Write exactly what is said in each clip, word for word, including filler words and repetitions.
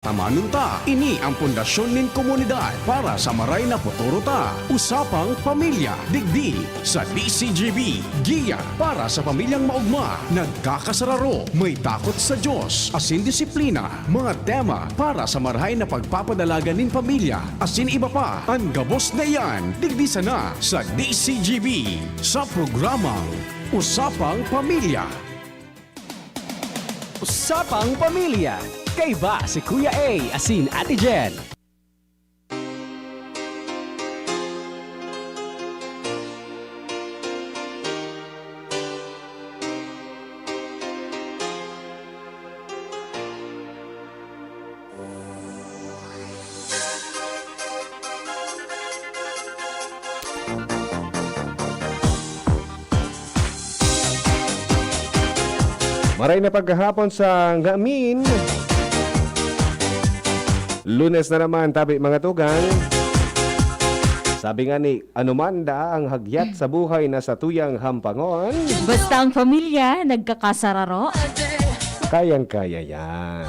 Tamanon ta, ini ang pundasyon nin komunidad para sa maray na futuro ta. Usapang Pamilya, digdi sa D C G B. Giya para sa pamilyang maogma, nagkakasararo, may takot sa Diyos, asin disiplina. Mga tema para sa marahay na pagpapadalagan nin pamilya, asin iba pa. An gabos na iyan, digdi sana sa D C G B, sa programang Usapang Pamilya. Usapang Pamilya. Kaiba si Kuya A asin Ate Jen. Maray na pagkahapon sa ngamin. Lunes na naman, tabi mga tugang. Sabi nga ni, "Anuman daa ang hagyat sa buhay na satuyang hampangon." Basta ang pamilya, nagkakasararo. Kayang-kaya yan.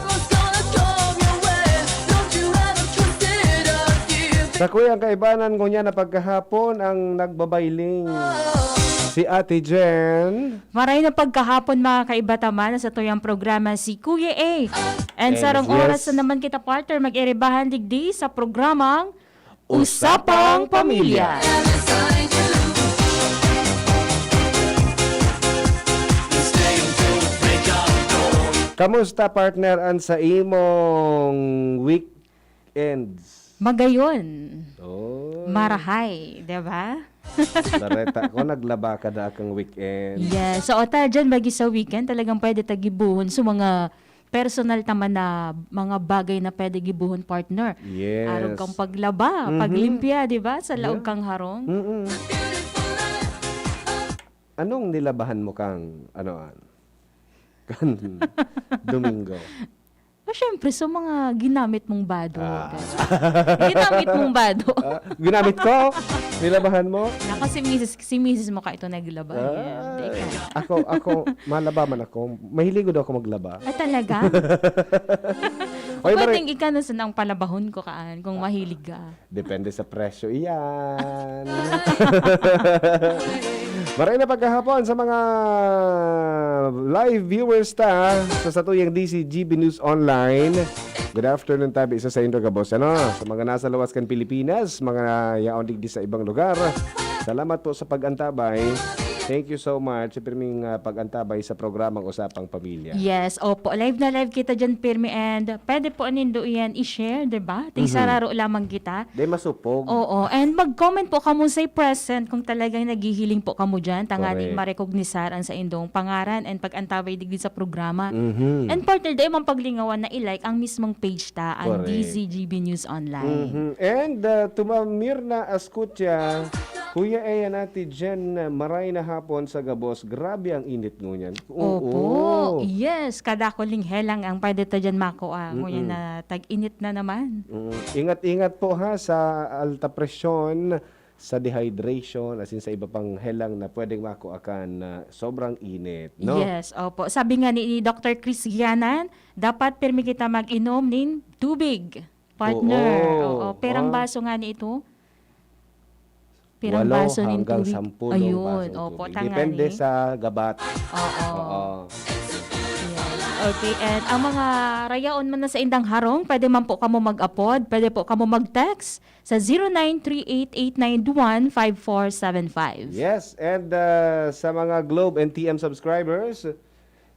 Sa kuyang kaibanan ngunyan na pagkahapon ang nagbabailing. Si Ate Jen. Maray na pagkahapon, mga kaiba ta man, sa tuyang programa si Kuya A. And Yes, sarong yes. oras na naman kita, partner, mag-iribahan digdi sa programang Usapang Pamilya. Kamusta, partner, an sa imong weekends? Magayon. Oh. Marahay, di ba? Nareta ko, naglaba ka na kang weekend. Yes. So, ota, dyan, bagi sa weekend, talagang pwede ta gibohon sa mga personal ta man na mga bagay na pwede gibohon, partner. Yes. Arog kang paglaba, Mhm. paglimpya, di ba? Sa laog Yeah. kang harong. Mm-mm. Anong nilabahan mo kang, ano, an? Kan Domingo? O, syempre, sa mga ginamit mong bado. Ah. Ginamit mong bado. Ah, ginamit ko? Nilabahan mo? Nako, si misis, si misis mo ka ito naglaba. Yan. Ay, Teka. ako, ako, malaba man ako. Mahilig daw ako maglaba. Ah, talaga? Oy, Pwedeng Mare- ikaw na sanang palabahon ko kaan kung mahilig ka. Depende sa presyo iyan. Maray na pagkahapon sa mga live viewers ta sa satuyang D C G B News Online. Good afternoon, tabi sa saindo gabos, ano? Sa mga nasa lawas kan Pilipinas, mga yaon digdi sa ibang lugar. Salamat po sa pag-antabay. Thank you so much sa pirming, ah, pag-antabay sa programang Usapang Pamilya. Yes, opo. Live na live kita dyan, pirmi, and pwede po nindo iyan i-share, di ba? Ting Mhm. sararo lamang kita. Di masupog. Oo. And mag-comment po kamo say present kung talagang naghihiling po kamo dyan. Tanganing Correct. marecognisar ang saindong pangaran and pag-antabay digdi sa programa. Mhm. And partner, dai man paglingawan na i-like ang mismong page ta, ang Correct. D Z G B News Online. Mhm. And, uh, to Ma'am Mirna Ascutia, Kuya Ea, Ate Jen, maray na hapon sa gabos. Grabe ang init ngunyan. Oo. Opo. Yes, kadakul ning helang ang pwede ta dyan makua. Ngunyan Mm-mm. na tag-init na naman. Mm. Ingat-ingat po ha sa alta presyon, sa dehydration, asin sa iba pang helang na pwedeng makua kan, ah, sobrang init, no? Yes, opo. Sabi nga ni, ni Doctor Chris Gianan, dapat pirmi kita mag-inom nin tubig, partner. Oo. Oo. Perang Ah. baso nga ni ito? Pirang Walo baso nin hanggang tubig? sampulong Ayun, basong opo, tubig. tanga Depende ni. sa gabat. Oo. Oo. Yes. Okay, and ang mga rayaon man na sa indang harong, pwede man po kamo mag-apod, pwede po kamo mag-text sa zero nine three eight eight nine one five four seven five. Yes, and, uh, sa mga Globe and T M subscribers,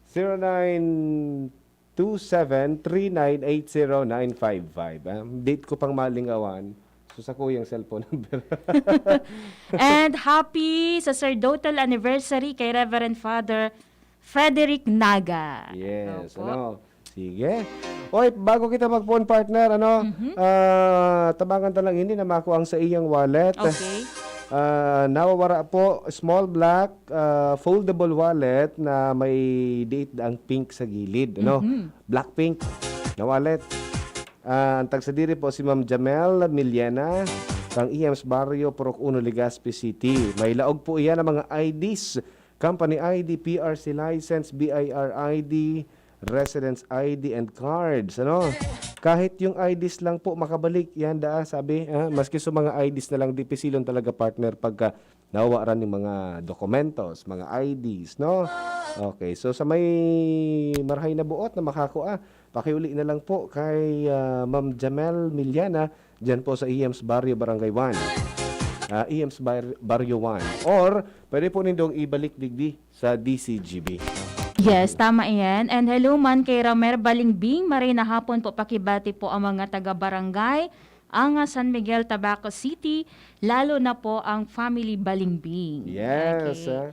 zero nine two seven three nine eight zero nine five five, ah. Date ko pang malingawan. So, sa kuyang cellphone number. And happy sacerdotal anniversary kay Reverend Father Frederick Naga. Yes, Opo. ano? Sige. Oy, bago kita magpoon, partner, ano? Mhm. Ah, tabangan ta lang ini na makua ang sa iyang wallet. Okay. Ah, nawawara po, small black, ah, foldable wallet na may diit daang pink sa gilid, ano? Mhm. Black pink na wallet. Ah, ang tagsadiri po si Ma'am Jamel Millena, kang E M's Barrio, Purok Uno, Legazpi City. May laog po iyan ng mga I Ds, company I D, P R C license, B I R I D, residence I D, and cards, ano? Kahit yung I Ds lang po makabalik, yan daa, sabi, ah, maski sa mga I Ds na lang, dipisilon talaga, partner, pagka nawawaran ng mga dokumentos, mga I Ds, no? Okay, so sa may marahay na buot na makakua, pakiuli na lang po kay, ah, Ma'am Jamel Miliana, dyan po sa E M's Barrio, Barangay one. Ah, E M's Bar-, Barrio one. Or, pwede po nindong ibalik digdi sa D C G B. Yes, tama yan. And hello man kay Ramer Balingbing, maray na hapon po, pakibati po ang mga taga-barangay Anga, San Miguel, Tabaco City, lalo na po ang family Balingbing. Yes, Okay. ah.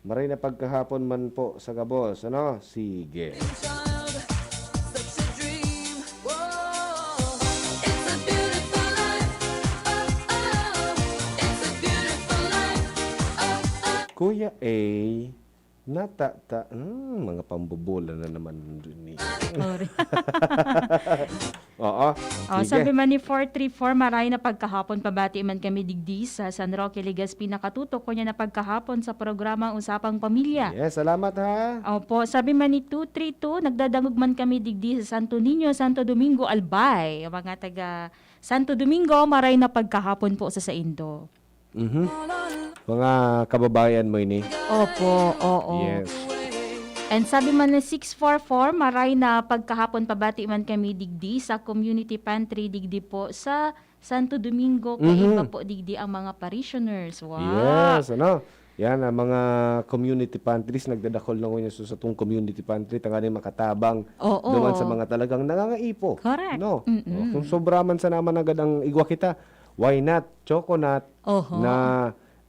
Maray na pagkahapon man po sa gabos, ano? Sige. Child, such a dream. Whoa. It's a beautiful life. Oh, oh. It's a beautiful life. Oh, oh. Kuya A, natata, hmm, mga pambobola na naman dun eh. Sorry. Oo. Oh, Sige. Sabi man ni four three four, maray na pagkahapon, pabati man kami digdi sa San Roque, Legazpi, nakatutok ko niya na pagkahapon sa programang Usapang Pamilya. Yes, salamat ha. Opo, sabi man ni two three two, nagdadangog man kami digdi sa Santo Niño, Santo Domingo, Albay. Ang mga taga Santo Domingo, maray na pagkahapon po sa saindo. Mhm. Mga kababayan mo ini. Opo, oo. Yes. And sabi man ni six four four, maray na pagkahapon, pabati man kami digdi sa community pantry digdi po sa Santo Domingo, Mhm. kaiba po digdi ang mga parishioners. Wow. Yes, ano? Yan, ang mga community pantries, nagdadakol na ngunyan sa satong community pantry, tanganing makatabang Oo. duman sa mga talagang nangangaipo. Correct. No? Mm-mm. O, kung sobra man sana man agad ang igwa kita, why not? Choconut Oho. na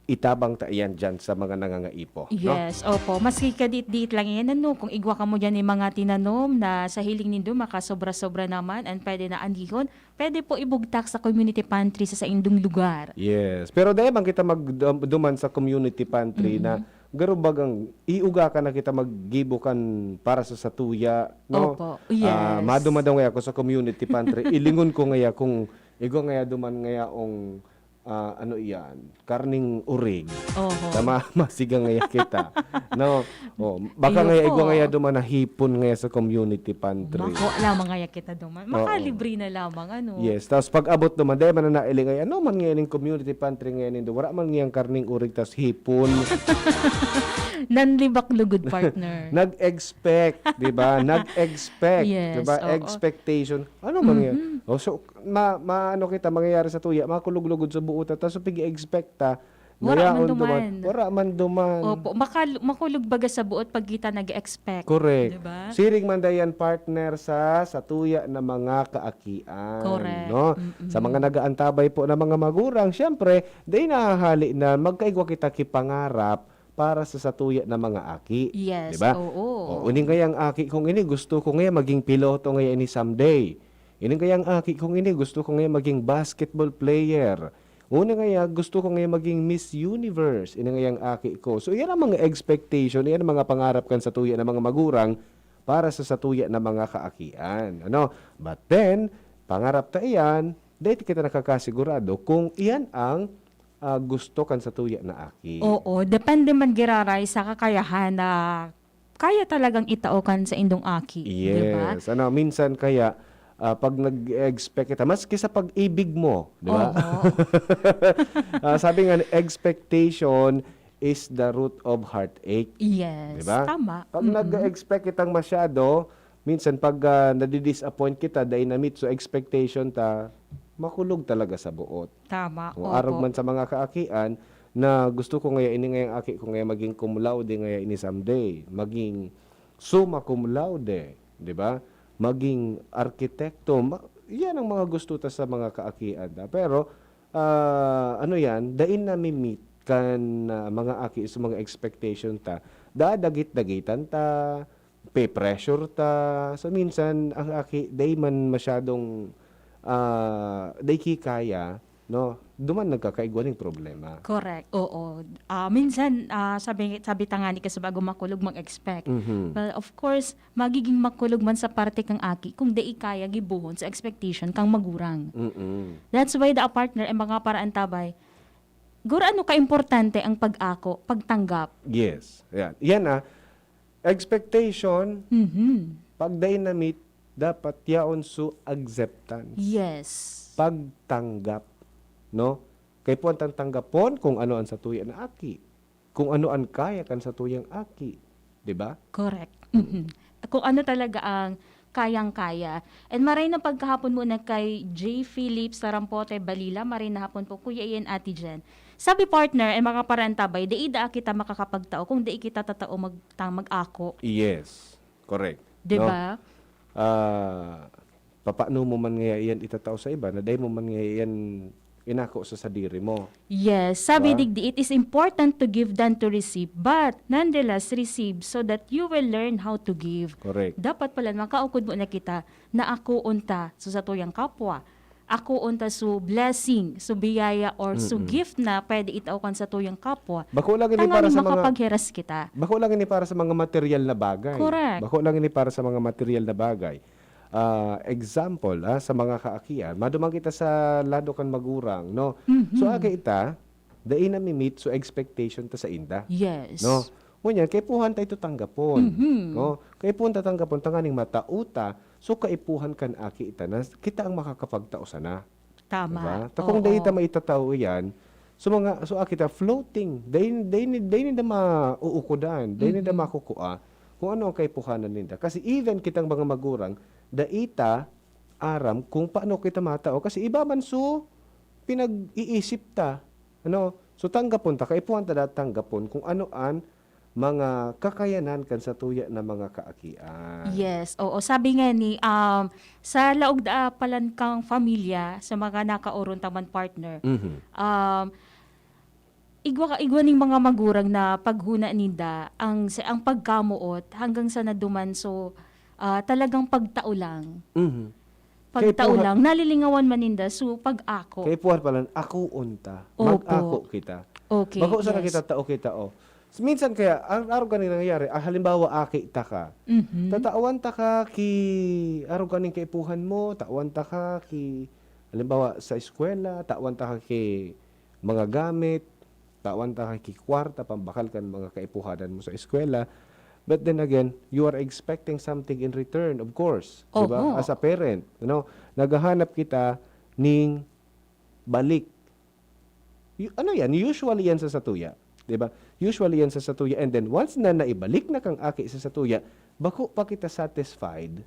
itabang ta iyan dyan sa mga nangangaipo. No? Yes, opo. Maski kadit-dit lang yan, ano, kung igwa ka mo dyan yung mga tinanom na sa hiling nindo, makasobra-sobra naman, and pwede na andihon, pwede po ibugtak sa community pantry sa saindong lugar. Yes. Pero dahil man kita magduman sa community pantry Mhm. na garo bagang iuga ka na kita maggibo kan para sa satuya, no? Opo. Ah, Yes. maduma daw ngaya ako sa community pantry. Ilingon ko ngaya kung igwa ngaya duman ngaya ong, ah, ano iyan, karning urig. Oho. Tama, masiga ngaya kita. No? Oh, baka Iyo ngaya po. igwa ngaya duman na hipon ngaya sa community pantry. Mako lamang ngaya kita duman. Oo. Makalibre na lamang, ano. Yes, tapos pag abot naman, dahil man na nailing ay, ano man ngayon yung community pantry ngayon nindo? Wala man ngayang karning urig, tas hipon. Nanlibak lugod, partner. Nag-expect, di ba? Nag-expect, Yes, di ba? Oo. Expectation. Ano man yan? Mhm. Oh, so, ma, ma, ano kita, mangyayari sa tuya, makulog-lugod sa buo ta, tapos pig-expect ta, Wala nayaon man duman. Wala man duman. Opo, makal- makulog baga sa buot pag kita nag-expect. Correct. Di ba? Siring man dayan, partner, sa, sa tuya na mga kaakian. Correct. No? Mm-mm. Sa mga nagaantabay po na mga magurang, syempre, day nahahali na magkaigwa kita kipangarap para sa satuya na mga aki. Yes, Di ba? oo. O, uning kayang aki kong ini, gusto ko ngayon maging piloto ngayon ini someday. Ining kayang aki kong ini, gusto ko ngayon maging basketball player. Una ngaya, gusto ko ngayon maging Miss Universe. Ini ngayang aki ko. So, iyan ang mga expectation, iyan ang mga pangarap kan satuya na mga magurang para sa satuya na mga kaakian. Ano? But then, pangarap ta iyan, dahil kita nakakasigurado kung iyan ang, ah, gusto kan satuya na aki. Oo, depende man giraray sa kakayahan na kaya talagang itao kan saindong aki, di ba? Yes. Ano, minsan kaya, ah, pag nag-expect kita, maski sa pag-ibig mo, di ba? Oo. Ah, sabi nga, expectation is the root of heartache. Yes, Di ba? Tama. Pag Mm-mm. nag-expect kitang masyado, minsan pag, ah, nadi-disappoint kita, dahil na-meet so expectation ta, makulog talaga sa buot. Tama. O arog Opo. man sa mga kaakian na gusto ko ngaya ini ngayang aki ko ngaya maging cum laude ngaya ini someday, maging summa cum laude, di ba? Maging arkitekto, ma- yan ang mga gusto ta sa mga kaakian ta. Pero, ah, ano yan, dain na mi-meet kan, ah, mga aki sa mga expectation ta, dadagit-dagitan ta, pe-pressure ta. So, minsan, ang aki, day man masyadong, ah, day kikaya, no? Duman nagkakaigwa ning problema. Correct. Oo. Ah, minsan, ah, sabi, sabi ta nga ni kasi bago makulog, mag-expect. Mhm. Well, of course, magiging makulog man sa parte kang aki kung dai kaya gibohon sa expectation kang magurang. Mm-mm. That's why the partner, ang mga paraantabay, guro ano ka-importante ang pag-ako, pagtanggap. Yes. Yan. Yan ah. Expectation, Mhm. pag day na-meet, dapat yaon su acceptance. Yes. Pagtanggap, no? Kaipuhan tang tanggapon kung ano an satuya na aki, kung ano an kaya kan satuyang aki, di ba? Correct. Mhm. Kung ano talaga ang kayang-kaya. And maray na pagkahapon muna kay J. Philip Sarampote Balila, maray na hapon po, Kuya Ian, Ate Jen. Sabi partner, ay mga parantabay, dai daa kita makakapagtao kung dai kita tatao mag, ta- mag-ako. Yes, correct. Di No? ba? Ah, papaano mo man ngaya iyan itatao sa iba, na dai mo man ngaya iyan inako sa sadiri mo? Yes, sabi Diba? digdi, it is important to give than to receive. But nonetheless, receive so that you will learn how to give. Correct. Dapat pala makaukod mo na kita na ako unta so sa tuyang kapwa. Ako unta so blessing, so biyaya, or so Mm-mm. gift na pwede itao kan sa tuyang kapwa. Bako lang ini para Tanganing sa mga makapaghiras kita. Bako lang ini para sa mga material na bagay. Correct. Bako lang ini para sa mga material na bagay. Ah, example, ah, sa mga kaakian, maduman kita sa lado kan magurang, no? Mhm. So, aki ita, dai na mi-meet so expectation ta sa inda. Yes. No? Ngunyan, kaipuhan ta ito tanggapon. Mhm. No? Kaipuhan ta tanggapon, tanganing matao ta, so kaipuhan kan aki ita na kita ang makakapagtao sana. Tama. Diba? Ta kung Oo. dai ta maitatao iyan, so mga, so aki ta floating, dai, dai, dai ninda mauukodan, dai ninda Mhm. makukua kung ano ang kaipuhanan ninda. Kasi even kitang mga magurang, dai ta aram kung paano kita matao. Kasi iba man so pinag-iisip ta. Ano? So tanggapon ta, kaipuhan ta dapat tanggapon kung ano an mga kakayanan kan satuya na mga kaakian. Yes, oo. Sabi nga ni, um, sa laog da palan kang familia, sa mga nakaoron ta man partner, Mhm. um, igwa, igwa ning mga magurang na paghuna ninda, ang, sa, ang pagkamoot hanggang sa naduman, so, ah, talagang pagtao lang. Mhm. Pagtao Kaipuhan- lang, nalilingawan man ninda, so pag-ako. Kaipuhan pala, ako unta. Opo. Mag-ako kita. Okay, Bako sana yes. kita tao kita, oh. Minsan kaya, ang araw ganing nangyayari, ah, halimbawa, aki ta ka. Mhm. Tatawan ta ka ki, araw ganing kaipuhan mo, tawan ta ka ki, halimbawa, sa eskwela, tawan ta ka ki mga gamit, tawan ta ka ki kwarta, pambakal kan mga kaipuhanan mo sa eskwela. But then again, you are expecting something in return, of course. Di ba? Oho. As a parent, ano, naghahanap kita ning balik. Y- ano yan? Usually yan sa satuya. Di ba? Usually yan sa satuya. And then once na naibalik na kang aki sa satuya, bako pa kita satisfied,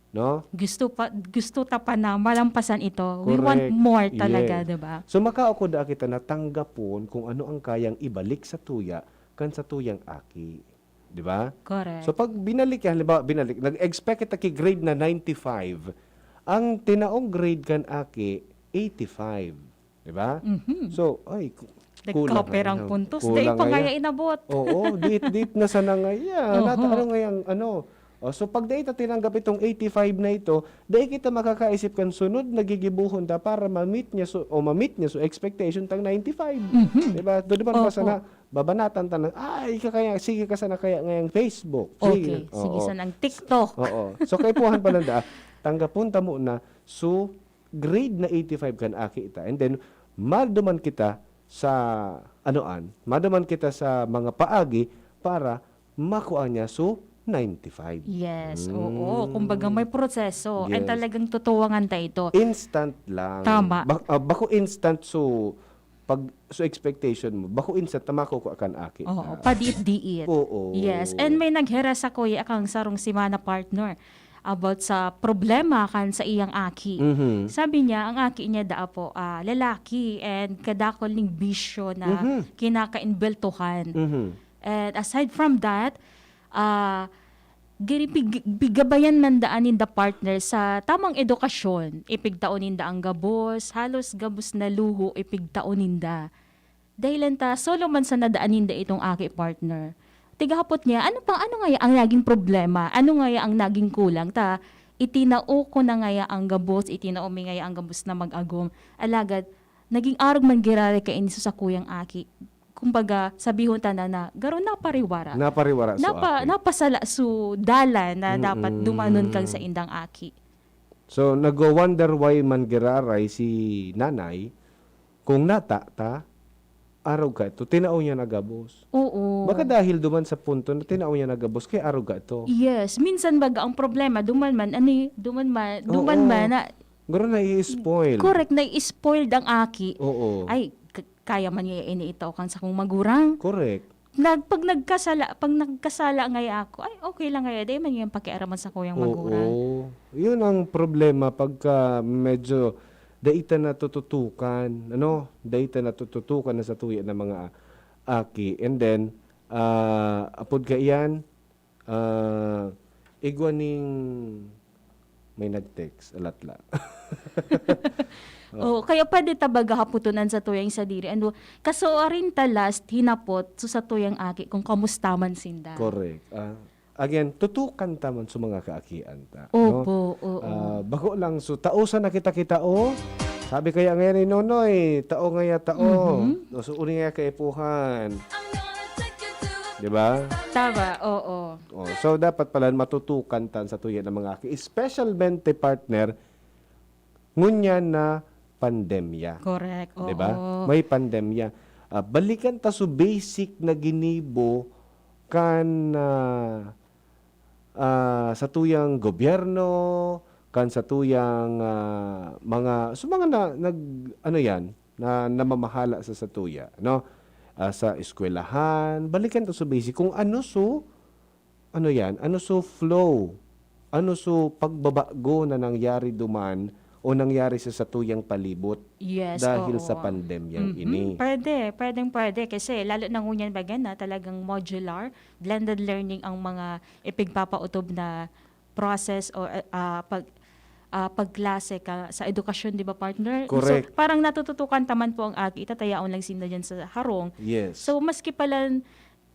no? Gusto pa, gusto ta pa na malampasan ito. We want Correct. more talaga, Yes. di ba? So, makaukod na kita na tanggapon kung ano ang kayang ibalik sa tuya kan sa tuyang aki. Di ba? Correct. So, pag binalik yan, halimbawa, binalik, nag-expect kita ki grade na ninety-five, ang tinaong grade kan aki, eighty-five. Di ba? Mhm. So, ay, ku- Nagkaperang nga yan. puntos. Kulang Dai pa nga nga yan. ya inabot. Oo, dit, dit na sana nga yan. Oho. Nata-, ano nga yung, ano? Oh, so, pag dai ta tinanggap itong eighty-five na ito, dai kita makakaisip kan sunod na gigibuhon ta para ma-meet niya so, o ma-meet niya so expectation tang ninety-five. Mhm. Di ba? Doon naman pa Opo. sana, babanatan ta na, ay, ka kaya, sige ka sana kaya ngayang Facebook. Okay, Sige. sige Oo. Sanang TikTok. Oo. So, kaipuhan pa lang da, tanggapon ta muna, so, grade na eighty-five kan aki ita. And then, maduman kita sa, anoan, maduman kita sa mga paagi para makua niya so ninety-five. Yes, Mm. Oo. Kumbaga may proseso. And Yes. Talagang tutuwangan ta ito. Instant lang. Tama. Ba- ah, bako instant so pag so expectation mo, bako instant na makukua kan aki. Oo, Ah. padiit-diit. Oo. Yes, and may naghiras sa kuya akang sarong semana, partner, about sa problema kan sa iyang aki. Mhm. Sabi niya, ang aki niya daa po, ah, lalaki and kadakol ning bisyo na Mhm. kinakaimbeltohan. Mhm. And aside from that, ah, giri-, pig-, pigabayan man daan ninda, partner, sa tamang edukasyon. Ipigtao ninda ang gabos, halos gabos na luho ipigtao ninda. Dahilan ta, solo man sa nadaan ninda itong aki, partner. Tigahapot niya, ano pa, ano ngaya ang naging problema? Ano ngaya ang naging kulang? Ta, itinao ko na ngaya ang gabos, itinao mi ngaya ang gabos na mag-agom. Alagad, naging arog man girare kaini sa sakuyang aki. Kumbaga, sabihon ta na, na garo napariwara. Napariwara so Napa, aki. Napasala so dalan na dapat Mm-mm. dumanon kan sa indang aki. So, nagwa-wonder why man giraray si nanay kung nata ta, arog ka ito, tinao niya na gabos. Oo. Baka dahil duman sa punto na tinao niya na gabos, kaya arog ka ito. Yes. Minsan baga ang problema, duman man, ani, duman man, duman Oo. man na, Garo na i-spoil. Correct, na-spoiled ang aki. Oo. Ay, k- kaya man niya ini ito kan sa kong magurang. Correct. Nag, pag nagkasala, pag nagkasala ngaya ako, ay, okay lang ngaya, di man yung pakiaraman sa kuyang magurang. Oo. Yun ang problema pagka medyo dai ta natututukan, ano? Dai ta natututukan na satuya na mga aki. And then, ah, apod kaiyan, ah, igwa ning may nag-text, alatla. Oh, kaya pwede ta baga hapoton an satuyang sadiri. Ano, kaso arin ta last hinapot so satuyang aki kung kamusta man sinda. Correct. Ah, again, tutukan ta man sa mga kaakian ta, no? Opo, oo. Ah, bako lang, so, tao sa nakita kita, oh. Sabi kaya ngayon ni Nonoy, tao ngaya tao. Mhm. O, so, uni ngaya kaipuhan. Di ba? Tama, oo. Oh, so, dapat pala matutukan tan satuya ng mga aki. Especialmente, partner, ngunyan na pandemya. Correct, oo. Di ba? May pandemya. Ah, balikan ta so basic na ginibo kan, ah, ah, satuyang gobyerno, kan satuyang, ah, mga, so mga na, nag, ano yan, na namamahala sa satuya, no? Ah, sa eskwelahan, balikan ta so basic kung ano so, ano yan, ano so flow, ano so pagbabago na nangyari duman o nangyari sa satuyang palibot Yes, dahil oo. sa pandemyang Mhm. ini. Pwede, pwedeng pwede. Kasi lalo na ngunyan baga na talagang modular, blended learning ang mga ipigpapautob na process o, ah, pag, ah, pagklase ka sa edukasyon, di ba, partner? Correct. So, parang natututukan ta man po ang aki, itatayaon lang sinda dyan sa harong. Yes. So, maski pala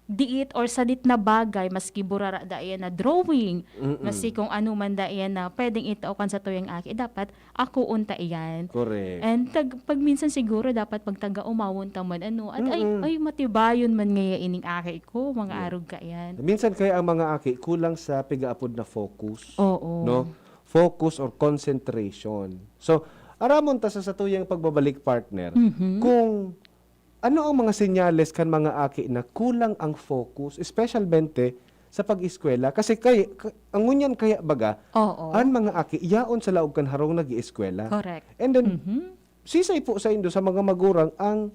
diit or sadit na bagay, maski burara daiyan na drawing, Mm-mm. maski kung ano man daiyan na pwedeng itao kan satuyang aki, dapat akoon ta iyan. Correct. And tag, pag minsan siguro dapat pagtaga-umawon ta man, ano, at ay, Mm-mm. ay, matibayon man ngaya ining aki ko, mga Yeah. arog ka iyan. Minsan kaya ang mga aki kulang sa pigaapod na focus. Oo. No? Focus or concentration. So, aramon ta sa satuyang pagbabalik, partner, Mhm. kung ano ang mga senyales kan mga aki na kulang ang focus, especialmente sa pag-eskwela. Kasi kay, ka, ang ngunyan kaya baga, Oo. ang mga aki, yaon sa laog kan harong nag-ieskwela. Correct. And then, Mhm. sisay po sa indo sa mga magurang ang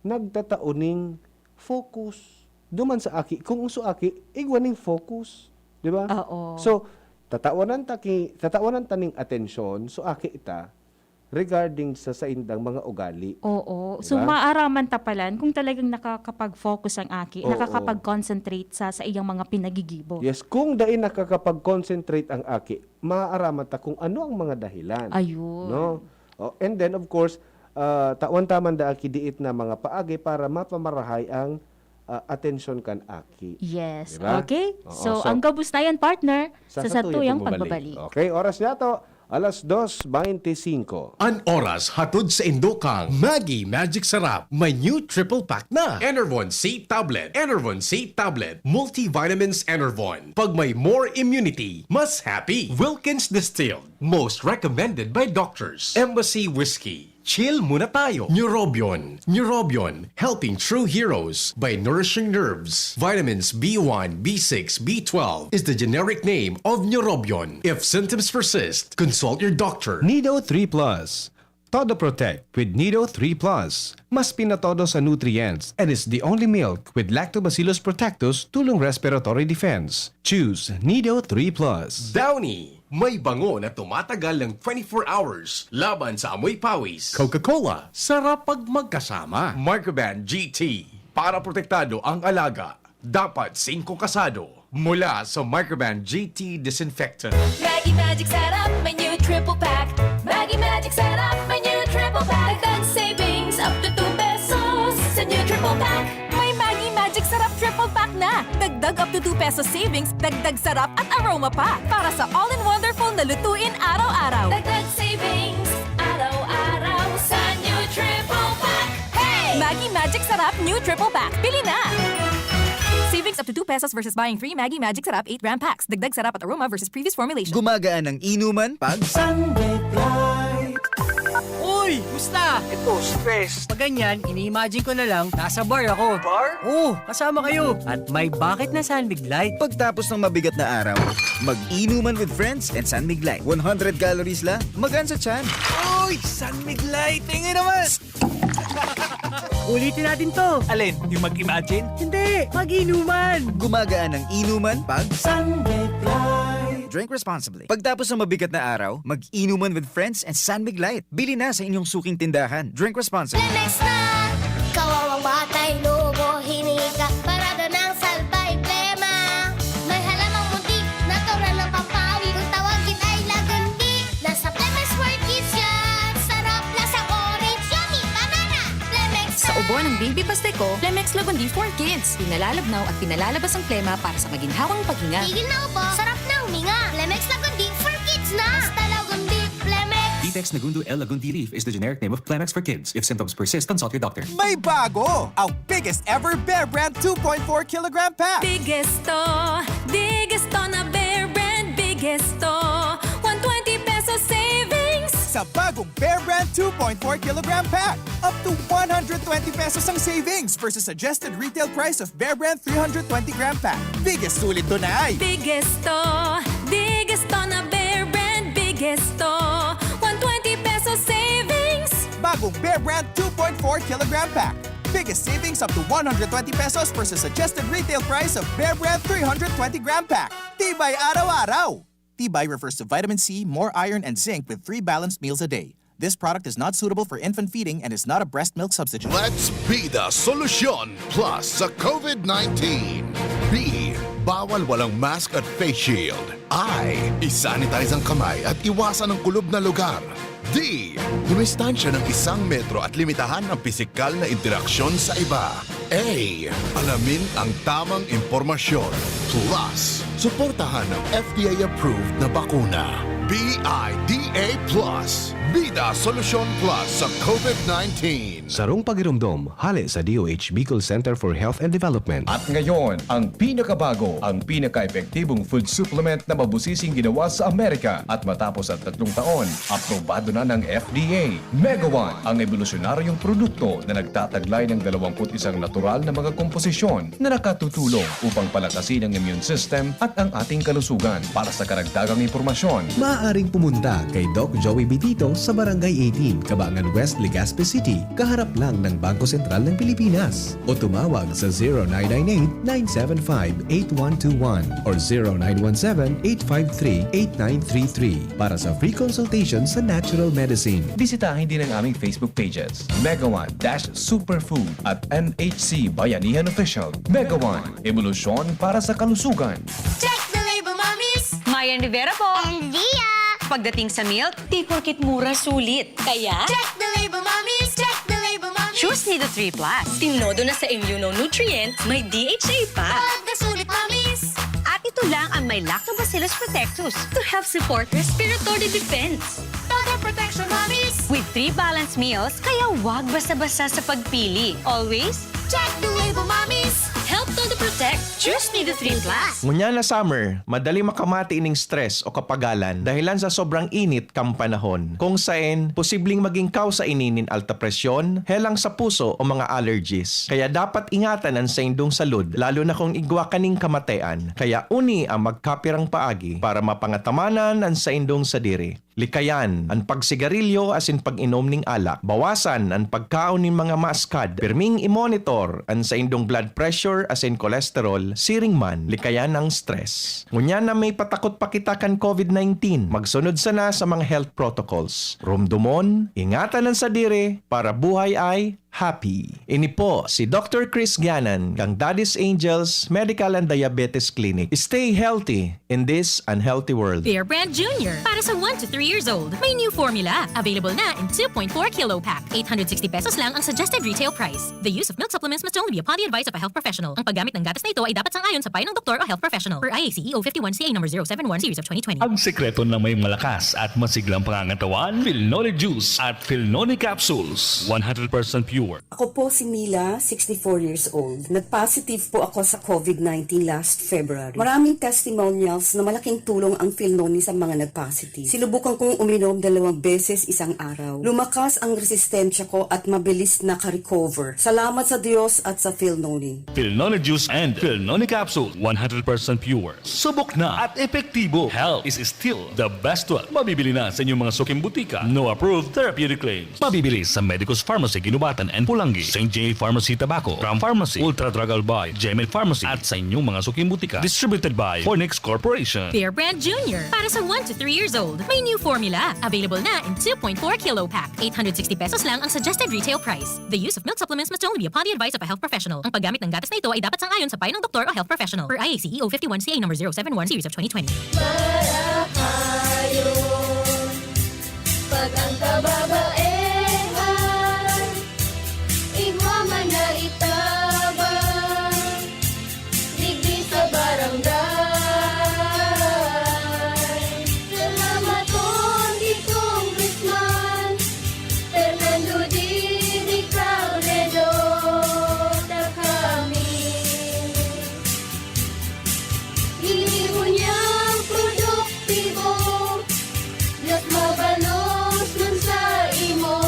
nagtatao ning focus duman sa aki. Kung so aki, igwa ning focus. Di ba? Oo. So, tatawanan ta ki, tatawanan ta ning atensyon, so aki ita, regarding sa saindang mga ugali. Oo. Di So, ba? maaraman ta palan kung talagang nakakapag-focus ang aki, Oo. nakakapag-concentrate sa, sa iyang mga pinagigibo. Yes, kung dai nakakapag-concentrate ang aki, maaaraman ta kung ano ang mga dahilan. Ayun. No? Oh, and then, of course, ah, tawan ta man da aki diit na mga paagi para mapamarahay ang, ah, atensyon kan aki. Yes. Diba? Okay? Oo, So, so, ang gabos na yan, partner, Sa sa, satuyang satuyang pagbabalik. pagbabalik. Okay, oras na to, alas dos veinticinco. An oras hatod sa indo kang Maggi Magic Sarap. May new triple pack na. Enervon C Tablet. Enervon C Tablet. Multivitamins Enervon. Pag may more immunity, mas happy. Wilkins Distilled. Most recommended by doctors. Embassy Whiskey. Chill muna tayo. Neurobion. Neurobion. Helping true heroes by nourishing nerves. Vitamins B one, B six, B twelve is the generic name of Neurobion. If symptoms persist, consult your doctor. Nido three Plus. Todo Protect with Nido three Plus. Mas pinatodo sa nutrients and is the only milk with Lactobacillus protectus tulong respiratory defense. Choose Nido three Plus. Downy. May bango na tumatagal ng twenty-four hours laban sa amoy pawis. Coca-Cola, sarap pag magkasama. Microban G T, para protektado ang alaga. Dapat singko kasado. Mula sa Microban G T Disinfectant. Maggi Magic Sarap, may new triple pack. Maggi Magic Sarap, may new triple pack. Dagdag savings up to two pesos sa new triple pack. May Maggi Magic Sarap triple pack na. Dagdag up to two pesos savings, dagdag sarap at aroma pa. Para sa all-in-wonderful na lutuin araw-araw. Dagdag savings araw-araw sa new triple pack. Hey! Maggi Magic Sarap new triple pack. Bili na! Savings up to two pesos versus buying three Maggi Magic Sarap eight gram packs. Dagdag sarap at aroma versus previous formulation. Gumagaan ang inuman pag Sunday Fly. Uy! Basta! Ito, stress. Pag ganyan, ini-imagine ko na lang, nasa bar ako. Bar? Oo, kasama kayo. At may bakit na San Mig Light. Pagtapos ng mabigat na araw, mag-inuman with friends and San Mig Light. One hundred calories lang, magaan sa tiyan. Uy! San Mig Light! Tingin naman! Ulitin natin to. Alin? Yung mag-imagine? Hindi, mag-inuman. Gumagaan ang inuman pag San Mig Light. Drink responsibly. Pagtapos ng mabigat na araw, mag-inuman with friends and San Mig Light. Bili na sa inyong suking tindahan. Drink responsibly. Lemex na! Kawawang batay, lobo, hinika, parada ng salbay, plema. May halamang muntik, natural ng pampawi. Kung tawagin ay lagundi, nasa Lemex for Kids yan. Sarap, lasa orange, yummy, banana. Lemex Sa na! Ubo ng baby Pasteco, Lemex Lagundi for Kids. Pinalalabnaw at pinalalabas ang plema para sa maginhawang paghinga. Tigil na ubo, sarap na huminga. Lemex Lagundi for Kids na! Basta Lagundi, Lemex! Vitex Nagundo L Lagundi leaf is the generic name of Kleenex for kids. If symptoms persist, consult your doctor. May bago! Ang biggest ever Bear Brand two point four kilogram pack! Biggest to, biggest to na Bear Brand, biggest to. One twenty peso savings! Sa bagong Bear Brand two point four kilogram pack, up to one hundred twenty pesos ang savings versus suggested retail price of Bear Brand three hundred twenty gram pack. Biggest sulit to na ay! Biggest to, biggest to na Bear Brand, biggest to. One twenty peso savings! Bagong Bear Brand two point four kilogram pack. Biggest savings up to one hundred twenty pesos versus suggested retail price of Bear Brand three hundred twenty gram pack. Tibay araw-araw! Tibay refers to vitamin C, more iron, and zinc with three balanced meals a day. This product is not suitable for infant feeding and is not a breast milk substitute. Let's be the solution plus sa COVID nineteen. B, bawal walang mask at face shield. I, isanitize ang kamay at iwasan ang kulob na lugar. D, dumistansya ng isang metro at limitahan ang pisikal na interaksyon sa iba. A, alamin ang tamang impormasyon. Plus, suportahan ang F D A-approved na bakuna. B I D A plus. Bida Solusyon Plus sa COVID nineteen. Sarong pagiromdom, hale sa D O H Bicol Center for Health and Development. At ngayon, ang pinakabago, ang pinaka-epektibong food supplement na mabusising ginawa sa Amerika at matapos ang tatlong taon, aprobado na ng F D A. Megawan, ang ebolusyonaryong produkto na nagtataglay ng dalawampu't isang natural na mga komposisyon na nakatutulong upang palakasin ang immune system at ang ating kalusugan. Para sa karagdagang impormasyon, maaaring pumunta kay Doc Joey Bitito sa Barangay eighteen, Kabangan West, Legazpi City, kaharap lang ng Bangko Sentral ng Pilipinas. O tumawag sa zero nine nine eight, nine seven five, eight one two one or zero nine one seven, eight five three, eight nine three three para sa free consultation sa natural medicine. Bisitahin din ang aming Facebook pages, Megawan dash Superfood at M H C Bayanihan Official. Megawan, ebolusyon para sa kalusugan. Check the label, mommies! Mayan Rivera po! And Lia! Pagdating sa milk, di porkit mura, sulit. Kaya, check the label, mommies! Check the label, mommies! Choose Nido three plus. Tinodo na sa immunonutrient, may D H A pa. Pagkasulit, mommies! At ito lang ang may Lactobacillus protectus to help support respiratory defense. Total protection, mommies! With three balanced meals, kaya wag basa-basa sa pagpili. Always, check the label, mommies! Help Todo Protect. Choose Nido three plus. Ngunyan na summer, madali makamati ining stress o kapagalan dahilan sa sobrang init kan panahon, kung saen posibleng maging kausa ini nin alta presyon, helang sa puso o mga allergies. Kaya dapat ingatan an saindong salud, lalo na kung igwa kaning kamatean. Kaya uni ang magkapirang paagi para mapangatamanan an saindong sadiri. Likayan an pagsigarilyo asin pag-inom ning alak. Bawasan an pagkaon nin mga maaskad. Pirming i-monitor an saindong blood pressure asin cholesterol, siring man likayan ang stress. Ngunyan na may patakot pa kita kan COVID nineteen, magsunod sana sa mga health protocols. Rumdomon, ingatan an sadiri, para buhay ay happy. Ini po si Doctor Chris Gianan kang Daddy's Angels Medical and Diabetes Clinic. Stay healthy in this unhealthy world. Bear Brand Junior, para sa one to three years old. May new formula. Available na in two point four kilo pack. Eight hundred sixty pesos lang ang suggested retail price. The use of milk supplements must only be upon the advice of a health professional. Ang paggamit ng gatas na ito ay dapat sang-ayon sa payo ng doktor o health professional. Per I A C E O fifty-one C A number zero seven one series of twenty twenty. Ang sekreto ng may malakas at masiglang pangangatawan, Filnoni Juice at Filnoni Capsules. One hundred percent pure. Ako po Si Mila, sixty-four years old. Nag-positive po ako sa covid nineteen last February. Maraming testimonials na malaking tulong ang Filnoni sa mga nag-positive. Sinubukan kong uminom dalawang beses isang araw. Lumakas ang resistensya ko at mabilis naka-recover. Salamat sa Diyos at sa Filnoni. Filnoni Juice and Filnoni Capsule, one hundred percent pure. Subok na at epektibo. Health is still the best wealth. Mabibili na sa inyong mga suking butika. No approved therapeutic claims. Mabibili sa Medicus Pharmacy, Guinobatan and Polangui, Saint J Pharmacy, Tabaco, Ram Pharmacy, Ultra Drug Albay, Jemel Pharmacy, at sa inyong mga suking butika. Distributed by Fornix Corporation. Bear Brand Junior. Para sa one to three years old, may new formula. Available na in two point four kilo pack. Eight hundred sixty pesos lang ang suggested retail price. The use of milk supplements must only be upon the advice of a health professional. Ang paggamit ng gatas na ito ay dapat sang-ayon sa payo ng doktor o health professional. Per I A C E O fifty-one C A number zero seven one series of twenty twenty. Marahayon, pag ang kababaehan, igwa man na itabang, digdi sa barangay. Salamaton ki Congressman Fernando Didi Cabredo, ta kami ini ngunyan produktibo, mas mabalos man sa imo.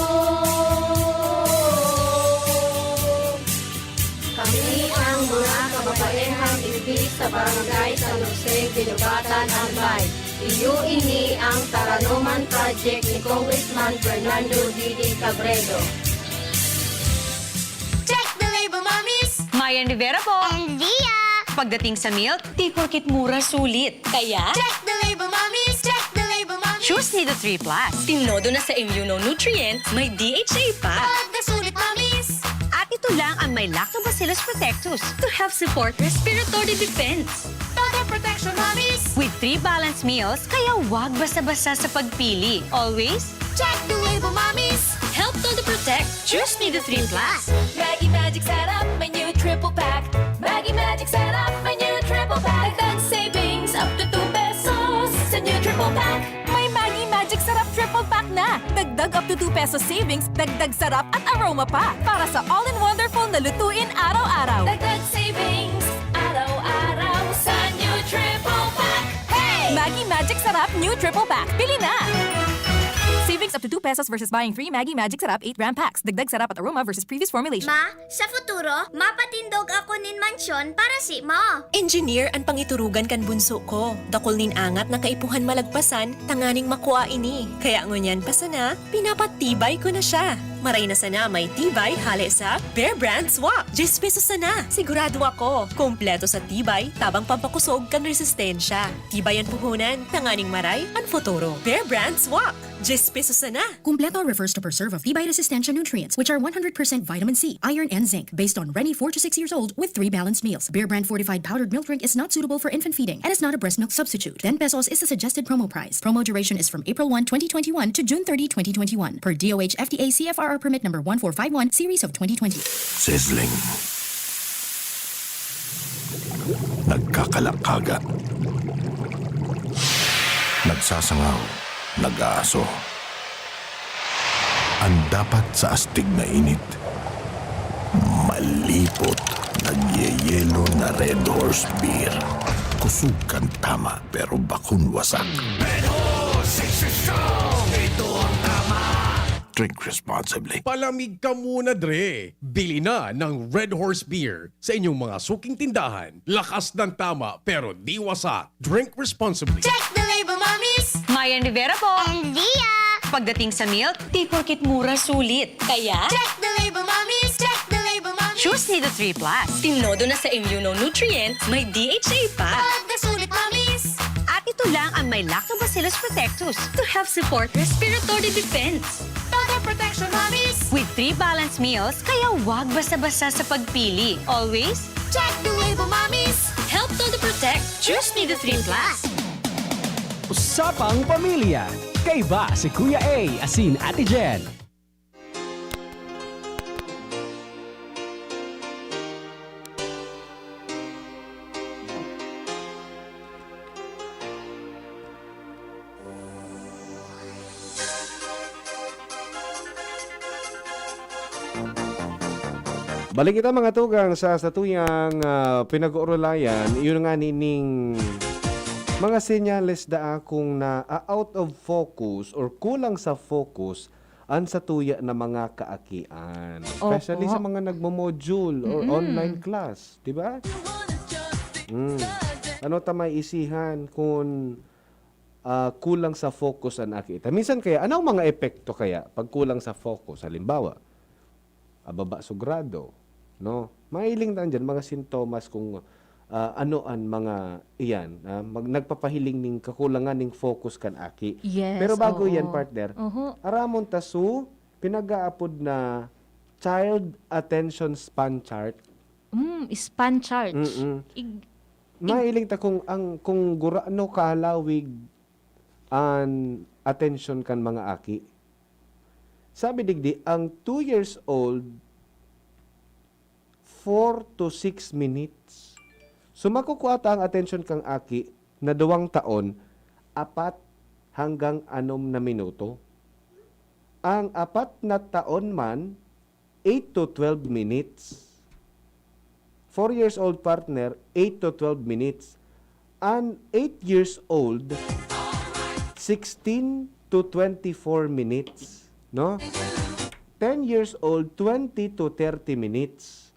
Kami ang mga kababaehang igdi sa Barangay San Jose, Guinobatan, Albay. Iyo ini ang Taranoman Project ni Congressman Fernando Didi Cabredo. Check the label, mommies! Mayan Rivera po! And Zia! Pagdating sa milk, di porket mura, sulit. Kaya, check the label, mommies! Check the label, mommies! Choose Nido three plus. Tinodo na sa immunonutrient, may D H A pa. Pagkasulit, mommies! At ito lang ang may Lactobacillus protectus to help support respiratory defense. Total protection, mommies! With three balanced meals, kaya wag basta-basta sa pagpili. Always, check the label, mommies! Help Todo Protect. Choose Nido three plus. Maggi Magic Sarap, may new triple pack. Maggi Magic Sarap, may new triple pack. Dagdag savings up to two pesos sa new triple pack. May Maggi Magic Sarap triple pack na. Dagdag up to two pesos savings, dagdag sarap at aroma pa. Para sa all-in-wonderful na lutuin araw-araw. Dagdag savings, araw-araw sa new triple pack. Hey! Maggi Magic Sarap New Triple Pack. Bili na! Savings up to two pesos versus buying three Maggi Magic Sarap eight gram packs. Dagdag sarap at aroma versus previous formulation. Ma, sa futuro, mapatindog ako nin mansyon para simo. Engineer an pangiturugan kan bunso ko. Dakul nin angat na kaipuhan malagpasan tanganing makua ini. Kaya ngunyan pa sana, pinapatibay ko na siya. Maray na sana may tibay hale sa Bear Brand Swak. Diyes pesos sana. Sigurado ako, kompleto sa tibay, tabang pampakosog kan resistensya. Tibay an puhunan, tanganing maray an futuro. Bear Brand Swak. Diyes pesos sana. Kumpleto refers to preserve of tibay resistensya nutrients, which are one hundred percent vitamin C, iron, and zinc, based on Reni four to six years old with three balanced meals. Bear Brand fortified powdered milk drink is not suitable for infant feeding and is not a breast milk substitute. Ten pesos is the suggested promo price. Promo duration is from April one, twenty twenty-one to June thirty, twenty twenty-one, per D O H F D A C F R R permit number one four five one, series of twenty twenty. Sizzling. Nagkakalakaga. Nagsasangaw. Nag-aaso. An dapat sa astig na init, malipot, nagyeyelo na Red Horse Beer. Kusog kan tama, pero bakong wasak. Red Horse, six strong. Ito ang tama. Drink responsibly. Palamig ka muna, Dre. Bili na ng Red Horse Beer sa inyong mga suking tindahan. Lakas ng tama, pero di wasak. Drink responsibly. Check the label, mommies! Mayan Rivera po. And Zia! Pagdating sa milk, di porket mura, sulit. Kaya, check the label, mommies! Check the label, mommies! Choose Nido three plus. Tinodo na sa immunonutrient, may D H A pa. Pagkasulit, mommies! At ito lang ang may Lactobacillus protectus to help support respiratory defense. Total protection, mommies! With three balanced meals, kaya wag basta-basta sa pagpili. Always, check the label, mommies! Help Todo Protect. Choose Nido three plus. Usapang Pamilya. Kaiba si Kuya A asin Ate Jen. Balik kita, mga tugang, sa satuyang, ah, pinag-uurulayan, yun nga nining mga senyales daa kung na, ah, out of focus or kulang sa focus an satuya na mga kaakian. Opo. Especially sa mga nagmo-module or Mm-mm. online class, di ba? Mm. Ano ta may isihan kung, ah, kulang sa focus an aki ta? Minsan kaya, ano ang mga epekto kaya pag kulang sa focus? Halimbawa, ah, baba sa grado, no? Mahiling na dyan, mga sintomas kung, ah, ano an mga iyan, ah, mag-, nagpapahiling ning kakulangan ning focus kan aki. Yes, Pero bago oo. yan, partner, Oho. aramon ta su pinag-aapod na child attention span chart. Mm, span chart. Mm-mm. Ig-, ig- Mahiling ta kung ang, kung gurano kahalawig an atensyon kan mga aki. Sabi digdi, ang two years old, four to six minutes. So, makukua ta ang atensyon kang aki na duwang taon, apat hanggang anom na minuto. Ang apat na taon man, eight to twelve minutes. Four years old, partner, eight to twelve minutes. An eight years old, sixteen to twenty-four minutes, no? Ten years old, twenty to thirty minutes.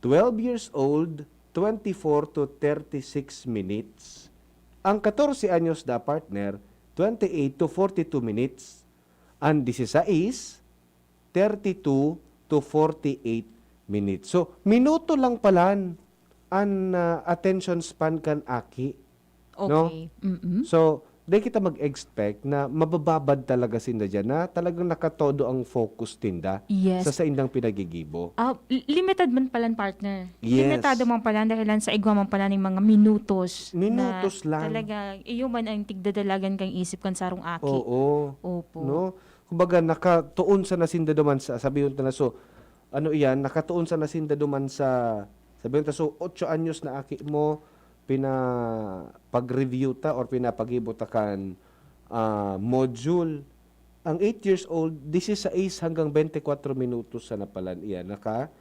Twelve years old, twenty-four to thirty-six minutes. Ang katorse anyos na, partner, twenty-eight to forty-two minutes. An disisais, thirty-two to forty-eight minutes. So, minuto lang palan an, ah, attention span kan aki, no? Okay. Mm-mm. So, dai kita mag-expect na mabababad talaga sinda diyan, na talagang nakatodo ang focus ninda Yes. sa saindang pinagigibo. Ah, li-, limited man palan, partner. Yes. Limitado man palan dahilan sa igwa man palan ning mga minutos na Minutos lang. talaga, iyo man ang tigdadalagan kan isip kan sarong aki. Oo. Opo. No? Kumbaga, nakatuon sana sinda duman sa, sabihon ta na, so, ano iyan, nakatuon sana sinda duman sa, sabihon ta, so, otso anyos na aki mo, pinapag-review ta or pinapagibo ta kan, ah, module. Ang eight years old, disisais hanggang bente kwatro minutos sana palan iyan naka,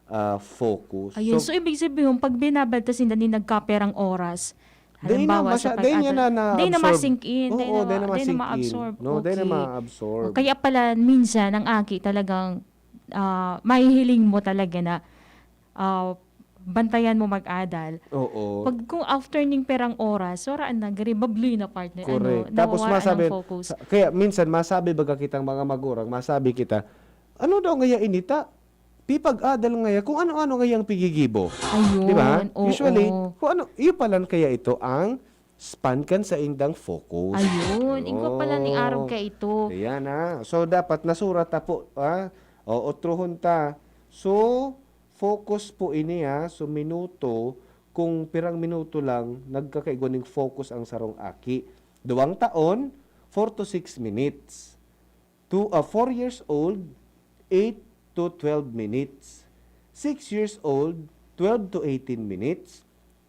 ah, focus. Ayun. So, So, ibig sabihin, pag binabad ta sinda ni nagkaperang oras, Dai na halimbawa, sa masya-, dai niya pag-adult, na dai na na-absorb. ma-sink in, dai Oo, na dai ma-, na dai na ma-sink in. ma-absorb. No, dai na Okay. ma-absorb. O, kaya pala, minsan, ang aki talagang, ah, mahihiling mo talaga na, ah, bantayan mo mag-adal. Oo. Pag kung after ning perang oras, wala na, gari, babloy na, partner, ano, Correct. Tapos nawawala masabi, ng focus. sa-, kaya minsan, masabi baga kitang mga magurang, masabi kita, "Ano daw ngaya ini ta? Pipag-adal ngaya kung ano-ano ngayang pigigibo." Ayun, Di ba? oo. Usually, kung ano, iyo palan kaya ito ang span kan saindang focus. Ayun, igwa pala ning Oo. arog kaya ito. Ayan, ah. So, dapat nasurat ta po, ah. O, otrohon ta. So, focus po ini, ah. So, minuto, kung pirang minuto lang, nagkakaigwa ning focus ang sarong aki. Duwang taon, four to six minutes. Two, ah, four years old, eight to twelve minutes. Six years old, twelve to eighteen minutes.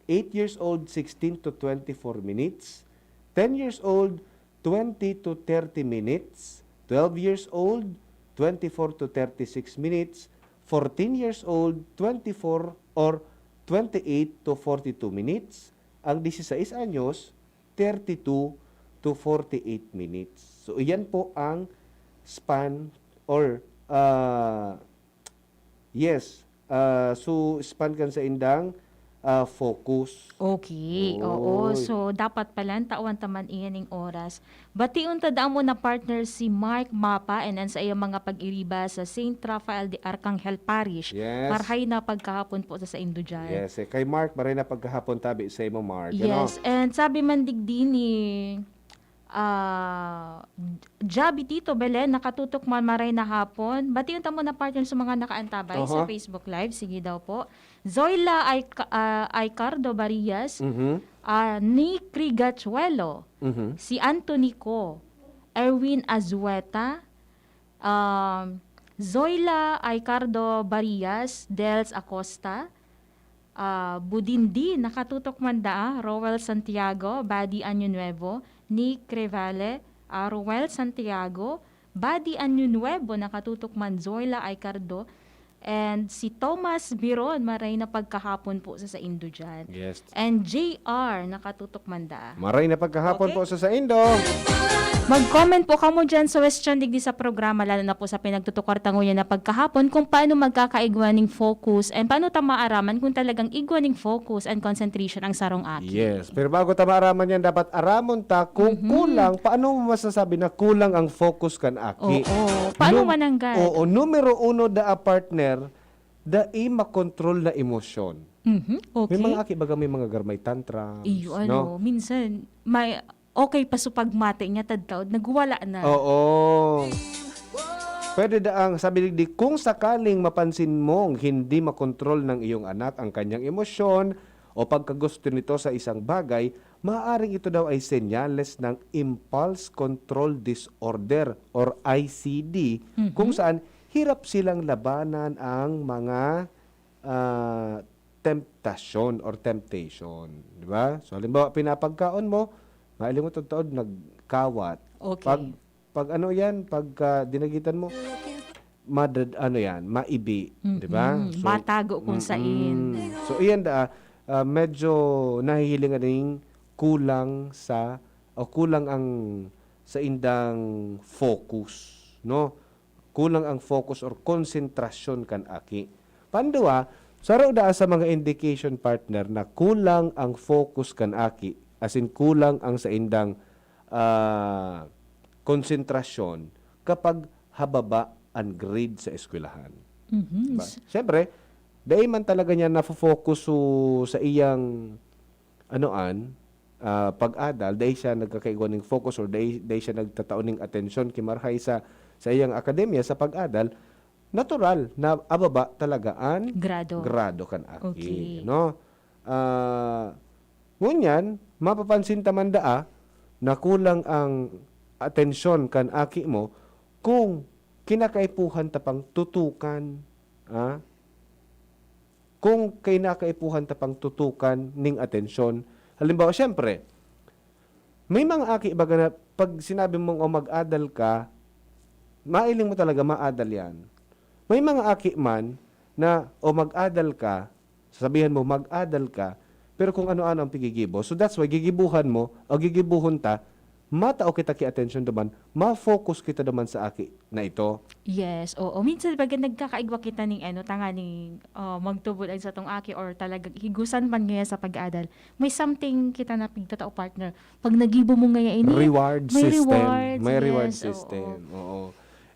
Eight years old, sixteen to twenty-four minutes. Ten years old, twenty to thirty minutes. Twelve years old, twenty-four to thirty-six minutes. Fourteen years old, twenty-four or twenty-eight to forty-two minutes. Ang disisais anyos, thirty-two to forty-eight minutes. So, iyan po ang span or, ah, yes, ah, so span kan saindang, ah, focus. Okay, oo. Oy. So, dapat palan tawan ta man iyan ning oras. Bation ta daa muna, partner, si Mark Mapa and an saiyang mga pag-iriba sa Saint Raphael de Arcangel Parish. Yes. Marhay na pagkahapon po sa saindo diyan. Yes, eh, kay Mark, maray na pagkahapon tabi sa imo, Mark, ano? Yes, and sabi man digdi ni, ah, Javi Tito Belen, nakatutok man, maray na hapon. Bation ta muna, partner, sa mga nakaantabay sa Aha. Facebook Live. Sige daw po. Zoila Ay-, ah, Aycardo Barias, Mhm. ah, Nick Rigachuelo, Mhm. si Anthony Co, Erwin Azueta, um, Zoila Aycardo Barias, Dels Acosta, ah, Budindi, nakatutok man daa, Roel Santiago, Buddy Año Nuevo, Nick Revale, ah, Roel Santiago, Buddy Año Nuevo, nakatutok man, Zoila Aycardo, And si Thomas Biron, maray na pagkahapon po sa saindo dyan. Yes. And J R, nakatutok man da. Maray na pagkahapon Okay. po sa saindo. Mag-comment po kamo dyan sa question digdi sa programa, lalo na po sa pinagtutukar ta ngunyan na pagkahapon, kung paano magkakaigwa ning focus and paano ta maaraman kung talagang igwa ning focus and concentration ang sarong aki. Yes. Pero bago ta maaraman yan, dapat aramon ta kung Mhm. kulang, paano mo masasabi na kulang ang focus kan aki? Oo. Paano Num- mananggad? Oo, numero uno da a partner, dai makontrol na emosyon. Mhm. Okay. May mga aki baga may mga garmay tantrums, Iyo, no? ano, minsan, may, okay pa so pagmati niya, tadtaod, nagwala na. Oo. Pwede daang, sabi digdi, kung sakaling mapansin mong hindi makontrol ng iyong anak ang kanyang emosyon o pagkagusto nito sa isang bagay, maaaring ito daw ay senyales ng impulse control disorder or I C D, Mhm. kung saan hirap silang labanan ang mga ah, temptasyon or temptation. Di ba? So, halimbawa, pinapagkaon mo, mahiling mo tagtaod, nagkawat. Okay. Pag, pag ano yan, pagka dinagitan mo, madad, ano yan, maibi. Di ba? Mhm. Matago kung mm-mm. sain. So, iyan da, ah, medyo nahihiling aning kulang sa, o kulang ang sa indang focus, no? Kulang ang focus or konsentrasyon kan aki. Pandua, saro daa sa mga indication, partner, na kulang ang focus kan aki, as in kulang ang saindang, ah, konsentrasyon kapag hababa an grade sa eskwelahan. Mhm. Diba? Siyempre, dai man talaga niya nafo-focus so, sa iyang anoan, ah, pag-adal, dai siya nagkakaigwa ning focus or dai, dai siya nagtatao ning atensyon ki marahay sa, sa iyang akademya, sa pag-adal, natural na ababa talaga an Grado. grado kan aki, Okay. no? Ah, ngunyan, mapapansin ta man daa na kulang ang atensyon kan aki mo kung kinakaipuhan ta pang tutukan, ah? Kung kinakaipuhan ta pang tutukan ning atensyon. Halimbawa, siyempre, may mga aki baga na pag sinabi mong, "O, mag-adal ka," mailing mo talaga maadal yan. May mga aki man na, "O, mag-adal ka," sasabihan mo, "Mag-adal ka," pero kung ano-ano ang pigigibo. So that's why gigibuhan mo o gigibuhon ta, matao kita ki atensyon duman, ma-focus kita duman sa aki na ito. Yes, oo. Minsan baga nagkakaigwa kita ning ano, tanganing, ah, magtubod ang satong aki or talagang higusan man ngaya sa pag-adal. May something kita na pigtatao, partner. Pag nagibo mo ngaya ini, Reward may system. rewards, May reward yes, system. Oo. Oo.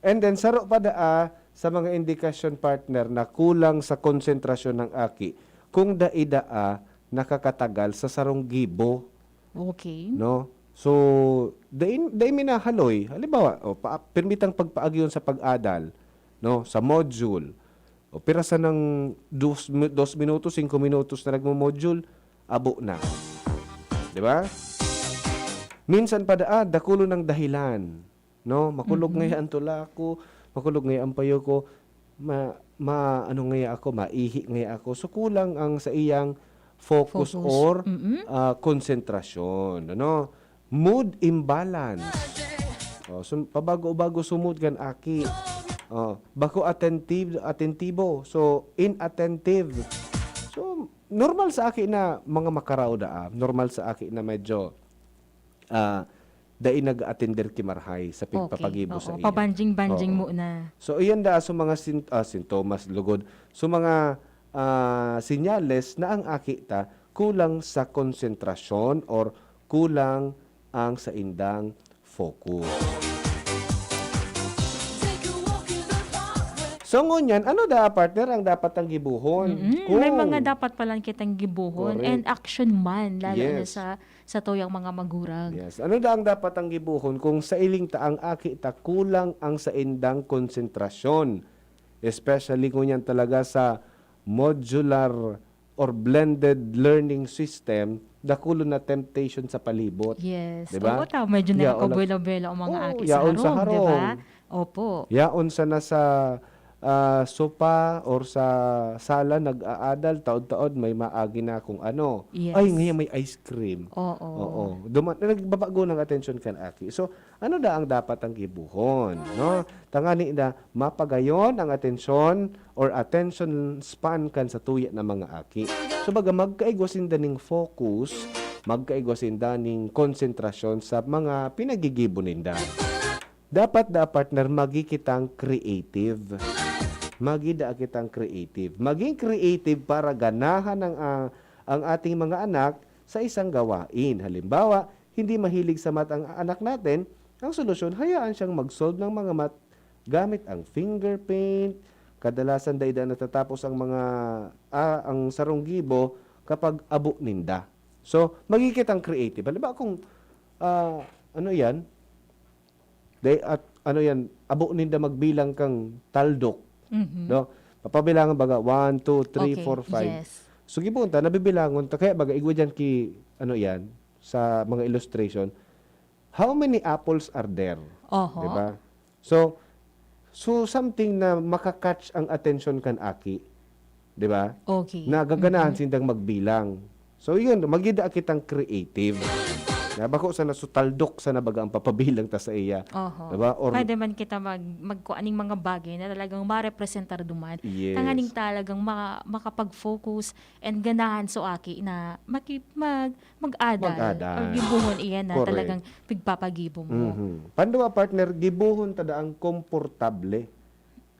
And then, saro pa daa sa mga indikasyon, partner, na kulang sa konsentrasyon ng aki kung dai daa nakakatagal sa sarong gibo, Okay. no? So, dai, dai minahaloy. Halimbawa, o, pa, pirmitang pagpaagyon sa pag-adal, no? Sa module. O, pira sa nang dos, mi- dos minutos, singko minutos na nagmo-module, abo na. Di ba? Minsan pa daa, dakulon ang dahilan. No? Makulog Mhm. ngaya ang tula ko, makulog ngaya ang payo ko, ma, ma, ano ngaya ako, maihi ngaya ako. So, kulang ang sa iyang focus, Focus. or Mm-mm. ah, konsentrasyon. Ano? Mood imbalance. Oh, so, pabago-bago sumud kan aki. Oh, bako attentive, atentibo. So, inattentive. So, normal sa aki na mga makaraw da, ah. Normal sa aki na medyo ah, dai nag-atender ki marahay sa Okay. pigpapagibo Oo. sa iya. Pabanjing-banjing Oo. muna. So, iyan da so mga sin- ah, sintomas, lugod. So, mga ah, sinyales na ang aki ta kulang sa konsentrasyon or kulang ang saindang focus. So, ngunyan, ano da, partner, ang dapat ang gibuhon? Mm-mm. Kung May mga dapat palan kitang gibuhon Correct. and action man, lalo na Yes. sa sa tuyang mga magurang. Yes. Ano da ang dapat ang gibuhon kung sa iling ta ang aki ta kulang ang saindang konsentrasyon? Especially ngunyan talaga sa modular or blended learning system, dakulon na temptation sa palibot. Yes. Di ba? Oo, tama. Medyo Yaon lang- nakakabuelo-buelo ang mga Oo, aki sa yaon sa harong, di ba? harong. Opo. Yaon sana sa ah, sopa or sa sala nag-aadal, taod-taod may maagi na kung ano. Yes. Ay, ngayon may ice cream. Oo. Oo. Duma-, nagbabago ng atensyon kan aki. So, ano da ang dapat ang gibohon, no? Tangani na mapagayon ang atensyon or attention span kan satuya na mga aki. So, baga magkaigwa sinda ning focus, magkaigwa sinda ning konsentrasyon sa mga pinagigibo ninda. Dapat da, partner, magi kitang creative. Magi da kitang creative. Maging creative para ganahan ang, ah, ang ating mga anak sa isang gawain. Halimbawa, hindi mahilig sa math ang anak natin, ang solusyon, hayaan siyang mag-solve ng mga math gamit ang finger paint. Kadalasan, dai da natatapos ang mga, ah, ang sarong gibo kapag abo ninda. So, magi kitang creative. Halimbawa, kung, ah, ano yan? Dai, at ano yan? Abo ninda magbilang kang taldok. Mhm. No? Papabilangan baga, one, two, three, Okay, four, five. Yes. So, gibohon ta, nabibilangon ta. Kaya baga, igwa dyan ki, ano yan, sa mga illustration, how many apples are there? Oho. Diba? So, so something na makakatch ang atensyon kan aki. Diba? Okay. Na gaganahan Mhm. sindang magbilang. So, yun, magida kitang creative. Na bako sana so taldok sana baga ang papabilang ta sa iya. Oho. Diba? Or Pwede man kita mag-, magkuha ning mga bagay na talagang marepresentar duman. Yes. Tanganing talagang maka-, makapag-focus and ganahan so aki na maki-, mag-, mag-adal. Mag-adal. Or gibohon iyan na Correct. talagang pigpapagibo mo. Mhm. Panduwa, partner, gibohon ta daang komportable.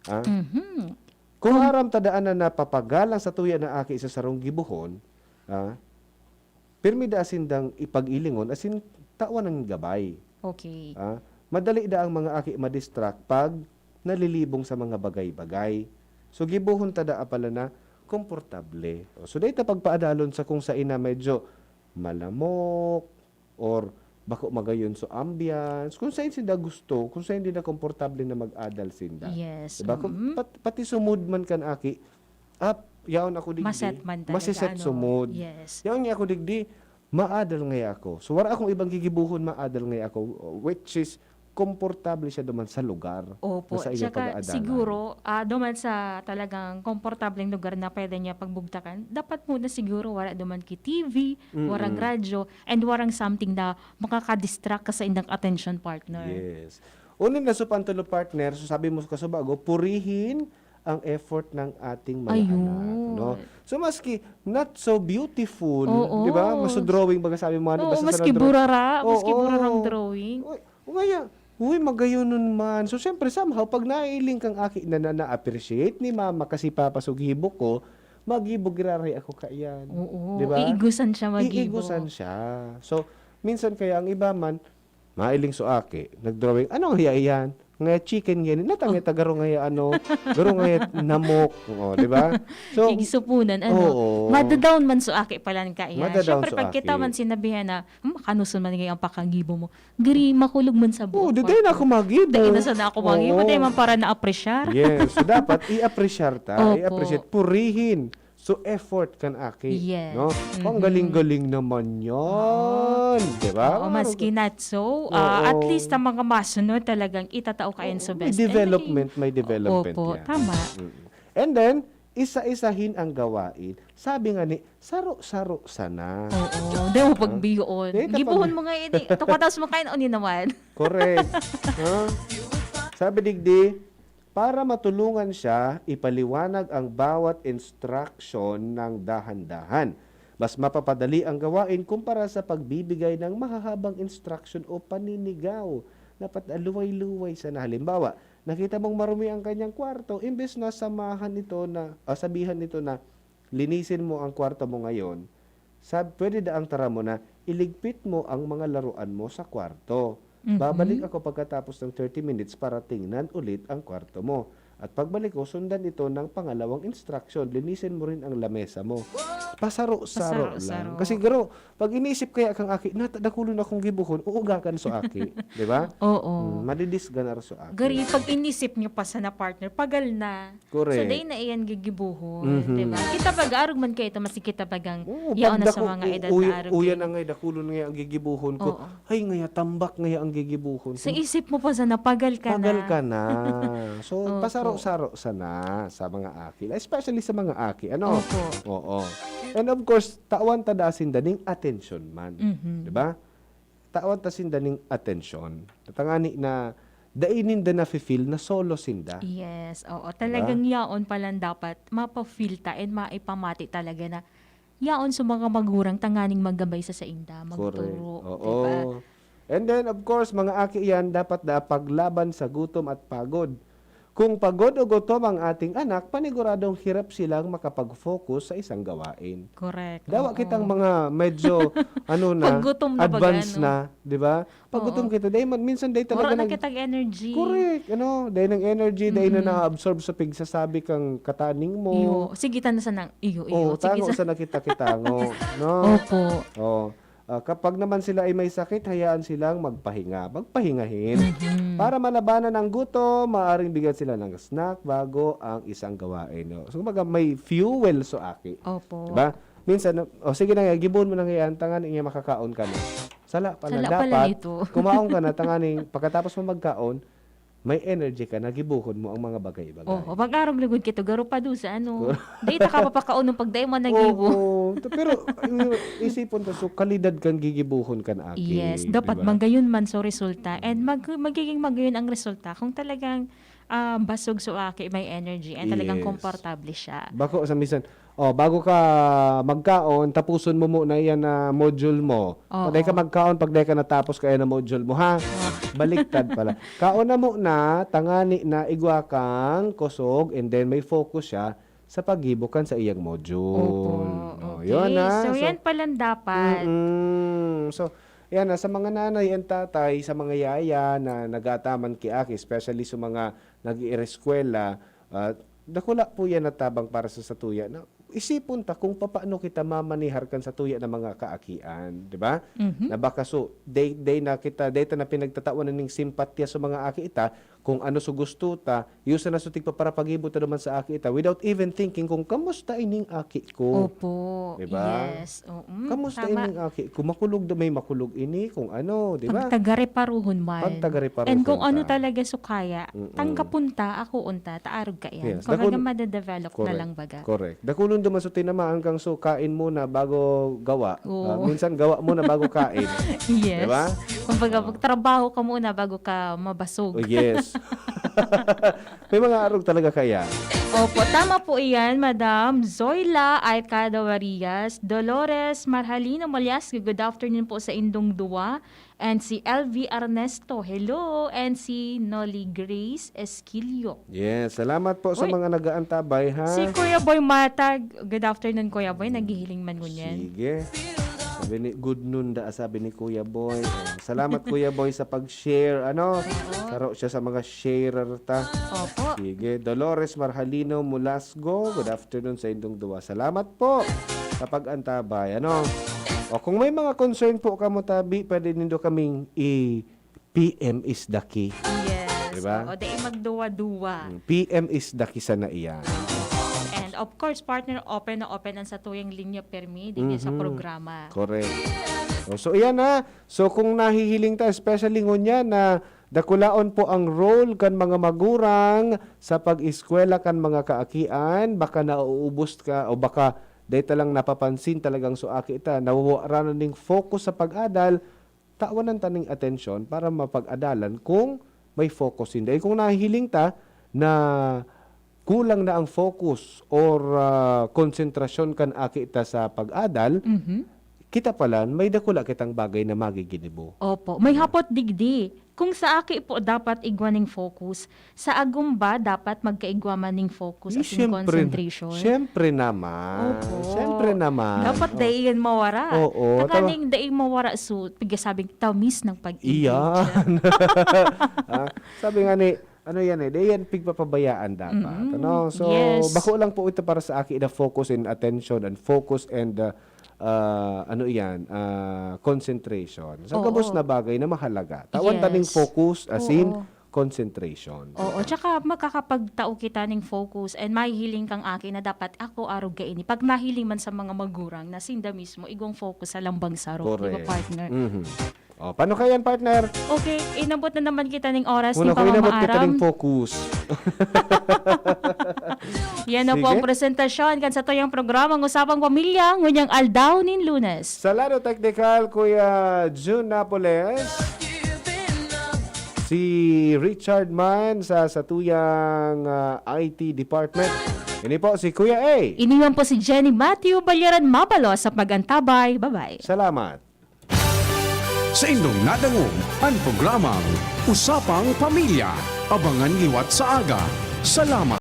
Ah? Mhm. Kung Kom- aram ta daan na napapagalang sa tuya na aki sa sarong gibohon, ah, pirmi da sindang ipag-ilingon asin tawan ng gabay. Okay. Ah, madali da ang mga aki ma-distract pag nalilibong sa mga bagay-bagay. So, gibohon ta daa pala na komportable. O, so, dai ta pagpaadalon sa kung sain na medyo malamok or bako magayon so ambience. Kung sain sinda gusto, kung sain din na komportable na mag-adal sinda. Yes, Diba? Kung mm. pat-, pati sumud man kan aki, ap, yaon ako digdi, Maset man talaga, masiset ano? sumud. Yes. Yaon niya ako digdi, maadal ngaya ako. So, wala akong ibang gigibuhon, maadal ngaya ako, which is, komportable siya duman sa lugar Opo. na sa iyong Tsaka pag-aadalan. siguro, ah, duman sa talagang komportableng lugar na pwede niya pagbugtakan, dapat muna siguro wala duman ki T V, warang Mm. radyo, and warang something na makakadistract ka sa indang attention partner. Yes. Unin na, so, pantulo, partner, so sabi mo kasubago, purihin ang effort ng ating mga Ayun. anak, no? So, maski not so beautiful, Oo. di ba? Maso drawing, baga sabi mo, ano, Oo, basta sa maski drawing. burara, maski Oo. burarang drawing. Uy, o kaya, uy, magayon nun man. So, siyempre, somehow, pag nailing kang aki na, na, na-appreciate ni mama kasi papa so gibo ko, magibo giraray ako kaiyan. Oo, Di ba? iigusan siya magibo. Iigusan siya. So, minsan kaya ang iba man, mailing so aki, nag-drawing, "Ano ngaya iyan? Ngaya chicken ngani? Natangay ta garo ngaya ano, garo ngaya namok." O, di ba? So, Igsupunan, ano? Oo. Madadown man so aki palan kaiyan. Madadown Siyempre, so pag kita aki. man sinabihan na, "Hmm, makanuson man ngaya ang pakagibo mo." Giri, makulog man sa buot Oo, di, di na ako part. magibo. Di na sana ako magibo, Oo. di man para na-appreciar. Yes, so dapat i-appreciar ta, Opo. i-appreciate, purihin. So, effort kan aki, Yes. no? Mhm. Ang galing-galing naman yan, Oo. di ba? Oo, Mga maski rug- not so, ah, Oo. at least ang mga masunod talagang itatao kayo Oo, sa may best. And development, may development Opo, yan. tama. Mm. And then, isa-isahin ang gawain. Sabi nga ni, saro-saro sana. Oo, di mo Ha? pagbiyoon. Di, tapos Gibuhon mo nga ini. Tapos mo kain o ninawan. Correct. Ha? Sabi digdi, para matulungan siya, ipaliwanag ang bawat instruction ng dahan-dahan. Mas mapapadali ang gawain kumpara sa pagbibigay ng mahahabang instruction o paninigaw. Dapat, ah, luway-luway sana. Halimbawa, nakita mong marumi ang kanyang kwarto, imbes na samahan ito na, ah, sabihan ito na, "Linisin mo ang kwarto mo ngayon," sab-, pwede daang tara mo na, "Iligpit mo ang mga laruan mo sa kwarto. Mhm. Babalik ako pagkatapos ng thirty minutes para tingnan ulit ang kwarto mo. At pagbalik ko, sundan ito ng pangalawang instruction, linisin mo rin ang lamesa mo." Pasaro-saro Pasaro-saro. lang. Kasi garo, pag iniisip kaya kang aki, "Nata-, dakulon akong gibuhon," uugakan so aki, di ba? Oo. Mm, madidisganar so aki. Gari, pag inisip niyo pa sana, partner, pagal na. Correct. So, dai na iyan gigibuhon, Mhm. di ba? Kita baga, arog man kayo ito, maski kita bagang Oo, yaon na sa pagdako-, mga u-, edad uy-, na arog uyan eh. na ngay, dakulon ngay ang gigibuhon ko. Oo. Ay, ngaya, tambak ngaya ang gigibuhon Sa ko. isip mo pa sana, pagal ka Pagal na. ka na. So, Opo. pasaro Saro sana sa mga aki, especially sa mga aki, ano? Opo. Oo. And of course, tawan ta daa sinda ning atensyon man. Mhm. Di ba? Tawan ta sinda ning atensyon. Tangani na dai ninda nafe-feel na solo sinda. Yes, oo. Di ba? Talagang yaon palan dapat mapa-feel ta and maipamati talaga na yaon sa mga magurang tanganing maggabay sa sainda, Correct. magturo, Oo. di ba? And then, of course, mga aki yan, dapat da paglaban sa gutom at pagod. Kung pagod o gutom ang ating anak, paniguradong hirap silang makapag-focus sa isang gawain. Correct, Dawa oo. kitang mga medyo, ano na, Pag gutom na baga, advance no? na, di ba? Pag Oo. gutom kita, dahil man, minsan dahil talaga Wala na nag- kitang energy. Correct, ano, dahil ng energy, dahil na Mm. na-absorb sa pigsasabi kang kataning mo. Iyo, sige, tan na sanang, iyo, iyo. Oh, Sige, tango sa sa nakita kita, no? No? Opo. Oh. Ah, kapag naman sila ay may sakit, hayaan silang magpahinga. Magpahingahin. Mhm. Para malabanan ang gutom, maaaring bigyan sila ng snack bago ang isang gawain, no? So, kumbaga, may fuel so aki. Opo. Diba? Minsan, oh, sige na nga, gibohon mo na nga yan, tangan niya makakaon ka na. Sala pala, Sala pala dapat, nito. kumaon ka na, tanganing pagkatapos mo magkaon, may energy ka na, gibohon mo ang mga bagay-bagay. Oh, pag-arog lugod kito, garo pa doon sa ano. Di ta ka papakaon ng pagdai mo, nagibo. Oo. Pero, uh, isipon ta, so, kalidad kang gigibohon kan aki, Yes, di dapat ba? magayon man so resulta. And mag-, magiging magayon ang resulta kung talagang, ah, basog so aki, may energy, and talagang Yes. komportable siya. Bako sa minsan, oh, bago ka magkaon, tapuson mo muna yan na module mo. Pag dai ka Oo. magkaon, pag dai ka natapos kaya na module mo, ha? Ah. Baliktad pala. Kaon na muna, tangani na igwa kang kusog, and then may focus siya sa paggibo kan sa iyang module. Opo. Oh, Okay. yun na. So, So, yan palang dapat. Mm-mm. So, yan na, sa mga nanay and tatay, sa mga yaya na nagataman ki aki, especially sa mga nag-iireskwela, ah, dakula po yan na tabang para sa satuya na isipon ta kung papaano kita mamanihar kan satuya na mga kaakian, di ba? Mhm. Na baka so, day, day na kita, day ta na pinagtatawan ning simpatya sa mga aki ita, kung ano so gusto ta, yusa na so tigpaparapagibo ta naman sa aki ita, without even thinking kung kamusta ining aki ko. Opo. Di ba? Yes. Oo. Mm, Kamusta tama. ining aki ko? Makulog da, may makulog ini, kung ano, di ba? Pagtagareparuhon man. Pagtagareparuhon And kung ano ta. talaga so kaya, Mm-mm. tanggapon ta, akoon ta, taarog ka yan. Yes, Kumbaga, dakul- madadevelop na Correct. lang baga. Correct. Dakulon duman so tinamaan kang so, kain muna bago gawa. Oo. Ah, minsan gawa muna bago kain. Yes. Di ba? Kumbaga, Ah. magtrabaho ka muna bago ka mabasog. Oh, yes. May mga arog talaga kaya. Opo, tama po iyan, Madam Zoila Aicada Varias. Dolores Marhalino Molyasco, good afternoon po sa indong duwa. And si L V Ernesto, hello. And si Nolly Grace Esquilio. Yes, salamat po sa Uy. mga nag-aantabay, ha? Si Kuya Boy Matag, good afternoon, Kuya Boy. Naghihiling man ngunyan. Sige. Sabi ni, "Good noon da," sabi ni Kuya Boy. Oh, salamat, Kuya Boy, sa pag-share. Ano? Oo. Saro siya sa mga sharer ta. Opo. Sige. Dolores Marhalino Mulasgo, good afternoon sa indong duwa. Salamat po sa pag-antabay. Ano? O kung may mga concern po kamo tabi, pwede nindo kaming i-P M is the key. Yes. Di ba? Oo, dai magduwa-duwa. Mm, P M is the key sana iyan. And of course, partner, open na open ang satuyang linya permi digdi sa Mhm. programa. Correct. O, so, iyan na. So, kung nahihiling ta, especially ngunyan na dakulaon po ang role kan mga magurang sa pag-eskwela kan mga kaakian, baka nauubos ka o baka dai ta lang napapansin talagang so aki ta, nawawara na ning focus sa pag-adal, tawanan ta ning atensyon para mapag-adalan kung may focus sinda. Eh, kung nahihiling ta na kulang na ang focus or, ah, konsentrasyon kan aki ta sa pag-adal, Mhm. kita palan, may dakula kitang bagay na magiginibo. Opo. May hapot digdi. Kung sa aki po dapat igwa ning focus, sa agom ba dapat magkaigwa man ning focus Eh, asin syempre, concentration? syempre naman. Opo. Syempre naman. Dapat Oh. dai yan mawara. Oo, Saka tama. ning dai mawara, so, pigasabing tamis ng pag-ibig. Iyan. Ah, sabi nga ni, ano yan eh, dai yan pigpapabayaan dapat. Mm-mm. Ano? So, Yes. bako lang po ito para sa aki na focus and attention and focus and, ah, ah, ano yan, ah, concentration. So, Oo. gabos na bagay na mahalaga. Tawan ta ning Yes. focus, asin, Oo. concentration. Oo, tsaka makakapagtao kita ning focus and mahihiling kang aki na dapat ako arog kaini. Pag nahiling man sa mga magurang na sinda mismo, igwang focus sa lambang saro, di ba, Correct. partner? Mhm. O, paano kaya yan, partner? Okay, inabot na naman kita ning oras Muna ni ko inabot kita pamamaaram. Ning focus. Yan na po Sige. Ang presentasyon kan satuyang programang Usapang Pamilya, ngunyang aldaw nin Lunes. Sa lado teknikal, Kuya Jun Napoles. Si Richard man sa satuyang ah, I T department. Ini po si Kuya A. Iniwan po si Jenny Matthew Balyaran Mabalos sa pag-antabay. Bye-bye. Salamat. Sa indong nadangog an programang Usapang Pamilya. Abangan liwat sa aga. Salamat.